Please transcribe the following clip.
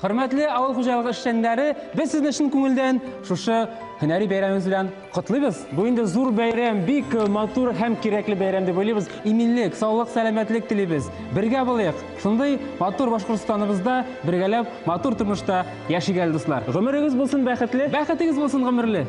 Хөрмәтле авыл хуҗалыгы эшчәннәре, без сезне чын күңелдән шушы һөнәри бәйрәмегез белән котлыйбыз. Бу инде зур бәйрәм, бик матур һәм кирәкле бәйрәм дип уйлыйбыз. Иминлек, саулык, сәламәтлек телибез. Бергә булыйк. Шундый матур Башкортстаныбызда бергәләп матур тормышта яшик әле, дуслар. Гомерегез булсын бәхетле, бәхетегез булсын гомерле.